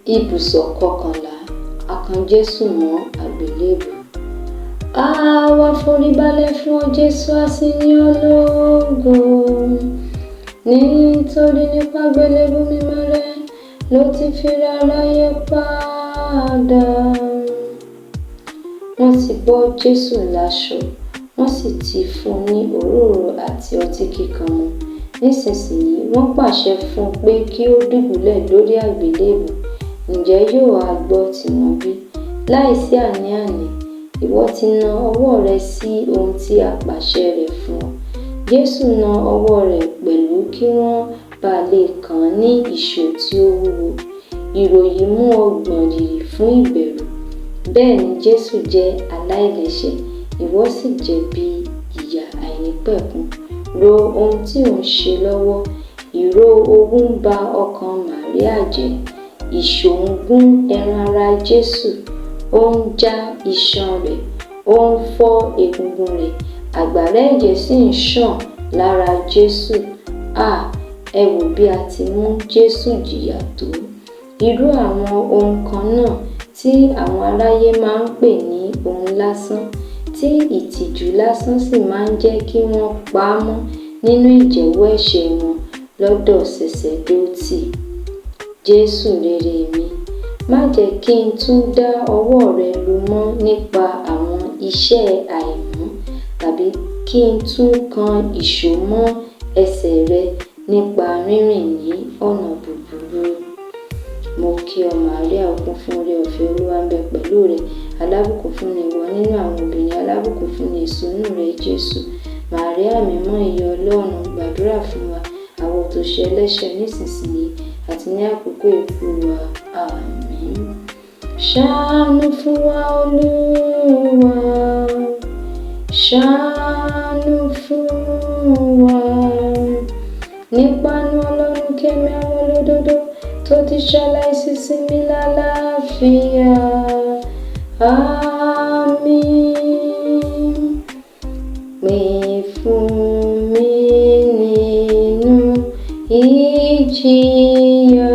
Ibùsọ̀ kọkànlá, a kan Jésù mọ́ àgbélébùú. Àwa foríbalẹ̀ fún ọ Jésù, a sì yìn ọ́ lógo. Nítorí nípa àgbélébùú mímọ́ rẹ ló ti fi ra aráyé padà. Wọ́n ti bọ́ Jésù láṣọ, wọ́n sì ti fún un ní òróró àti ọtí kíkan mu. Nísinsìnyí wọ́n pàṣẹ fún un pé kí ó dùbúlẹ̀ lórí àgbélébùú. Ǹjẹ́ yóò ha gbọ́ tiwọn bí? Láìsí àní-àní, ìwọ ti na ọwọ́ rẹ sí ohun tí a pàṣẹ rẹ̀ fún ọ. Jésù na ọwọ́ rẹ̀ pẹ̀lú kí wọ́n ba lè kàn án ní ìṣó tí ó wúwo. Ìró yìí mú ọ gbọ̀n rìrì fún ìbẹ̀rù. Bẹ́ẹ̀ ni Jésù jẹ́ aláìlẹ́ṣẹ̀, ìwọ sì jẹ̀bi ìyà àìnípẹ̀kun. Ro ohun tí ò ń ṣe lọ́wọ́. Ìró owú ń ba ọkàn Màríà jẹ́. Ìṣó ń gún ẹran ara Jésù, ó ń já iṣan rẹ̀, ó ń fọ́ egungun rẹ̀, àgbàrá ẹ̀jẹ̀ sì ń ṣàn lára Jésù. À, ẹ wò bí a ti mú Jésù jìyà tó. Irú àwọn ohun kan náà tí àwọn aráyé máa ń pè ní ohun lásán, tí ìtìjú lásán sì máa ń jẹ́ kí wọ́n pa á mọ́ nínú ìjẹ́wọ́ ẹ̀ṣẹ̀ wọn lọ́dọ̀ ṣẹṣẹdótì. Jésù rere mi, má jẹ́ kí n tún dá ọwọ́ rẹ lu mọ́ nípa àwọn iṣẹ́ àìmọ́ tàbí kí n tún kan ìṣó mọ́ ẹsẹ̀ rẹ nípa rírìn ní ọ̀nà búburú. Mo kí ọ Màríà, o kún fún oore-ọ̀fẹ́, Olúwa ń bẹ pẹ̀lú rẹ. Alábùkún fún ni ìwọ nínú àwọn obìnrin, alábùkún fún ni èso inú rẹ, Jésù. Màríà mímọ́, ìyá Ọlọ́run, gbàdúrà fún wa, àwa òtòṣì ẹlẹ́ṣẹ̀ nísinsìnyí àti ní àkókò ikú wa. Àmín. Ṣàánú fún wa, Olúwa. Ṣàánú fún wa. Nípa àánú Ọlọ́run kí ẹ̀mí àwọn olódodo tó ti ṣaláìsí sinmi lálàáfíà. Àmín. Pín fún mi nínú ìjìyà.